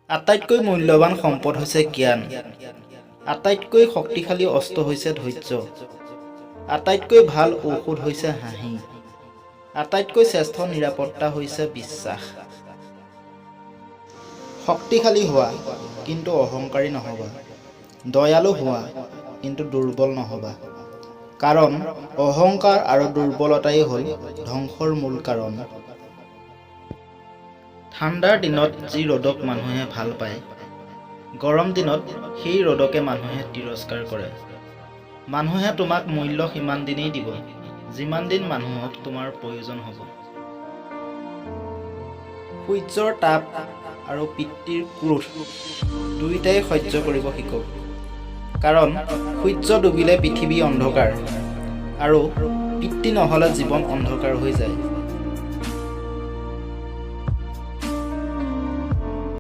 আটাইতকৈ মূল্যৱান সম্পদ হৈছে জ্ঞান। আটাইতকৈ শক্তিশালী অস্ত্ৰ হৈছে ধৈৰ্য। আটাইতকৈ ভাল ঔষধ হৈছে হাঁহি। আটাইতকৈ শ্ৰেষ্ঠ নিৰাপত্তা হৈছে বিশ্বাস। শক্তিশালী হোৱা, কিন্তু অহংকাৰী নহ'বা। দয়ালু হোৱা, কিন্তু দুৰ্বল নহ'বা, কাৰণ অহংকাৰ আৰু দুৰ্বলতাই হ'ল ধ্বংসৰ মূল কাৰণ। ঠাণ্ডাৰ দিনত যি ৰ'দক মানুহে ভাল পায়, গৰম দিনত সেই ৰ'দকে মানুহে তিৰস্কাৰ কৰে। মানুহে তোমাক মূল্য সিমান দিনেই দিব, যিমান দিন মানুহক তোমাৰ প্ৰয়োজন হ'ব। সূৰ্যৰ তাপ আৰু পিতৃৰ ক্ৰোধ দুয়োটাই সহ্য কৰিব শিকক, কাৰণ সূৰ্য ডুবিলে পৃথিৱী অন্ধকাৰ আৰু পিতৃ নহ'লে জীৱন অন্ধকাৰ হৈ যায়।